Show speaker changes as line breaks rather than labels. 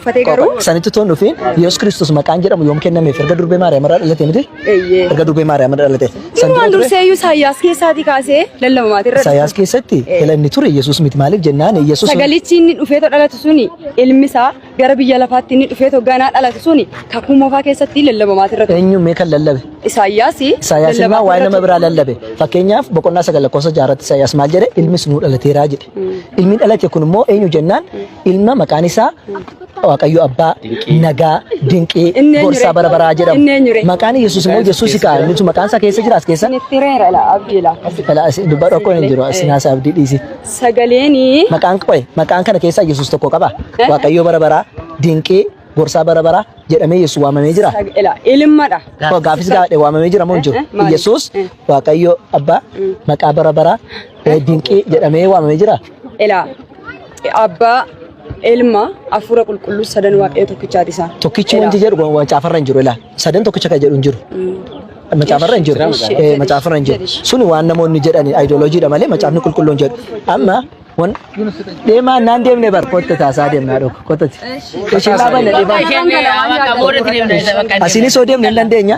uffatee garuu.
Sanitti toon dhufiin Yesuus Kiristoos maqaan jedhamu yoom kennameef erga durbee Maariyaam irraa dhalate miti?
Eeyyee.
Erga durbee Maariyaam irraa dhalate. San
Waan
dura ture
dursee iyyuu Isaayyaas keessaatii kaasee lallabamaati irra.
Isaayyaas keessatti ila inni ture Yesuus miti maaliif jennaan Yesuus
Sagalichi inni dhufeetoo dhalatu suni ilmi isaa gara biyya lafaatti inni dhufeetoo ganaa dhalatu suni kakuu moofaa keessatti lallabamaati irra ture.
eenyu mee kan lallabe?
Isaayyaas
Isaayyaas immoo waa'ee nama biraa lallabe. Fakkeenyaaf boqonnaa 9 lakkoofsa 6 irratti Isaayyaas maal jedhe? Ilmis nuu dhalateeraa jedhe. Ilmi dhalate kun immoo eenyu jennaan ilma maqaan isaa Waaqayyo Abbaa, Nagaa, Dinqii,
Inni eenyu
Gorsaa
ree?
bara baraa jedhamu.
Inni eenyu ree?
Maqaan Yesuus immoo Yesuus kaa inni sun maqaan isaa keessa jira as keessa.
Isinitti reera ilaa abdii ilaa.
Ilaa isin dubbadhu akkoo hin jiru isin haasaa abdii dhiisi.
Sagaleeni
Maqaan qoye maqaan kana keessaa Yesuus tokko qaba. Waaqayyo bara baraa, Dinqii, Gorsaa bara baraa jedhamee Yesuus waamamee jira.
Ilaa ilmadha.
Koo gaafis gaafadhe waamamee jira moo hin jiru?
Maali?
Yesuus Waaqayyo Abbaa maqaa bara baraa dinqii jedhamee waamamee jira.
Ilaa Abbaa ilma hafuura qulqulluu sadan Waaqayyo tokkichaati isaan.
Tokkichi wanti jedhu macaafarra hin jiru ilaa. Sadan tokkicha kan jedhu hin jiru. Macaafarra hin jiru. Macaafarra hin jiru. Suni waan namoonni jedhani ayidooloojiidha malee macaafni qulqulluun jedhu. Amma wan deemaa naan deemne bar kotta taasaa deemnaa dhoko kottati. Isheen dhaabanne dhiifama. Asiinis yoo deemne hin dandeenya.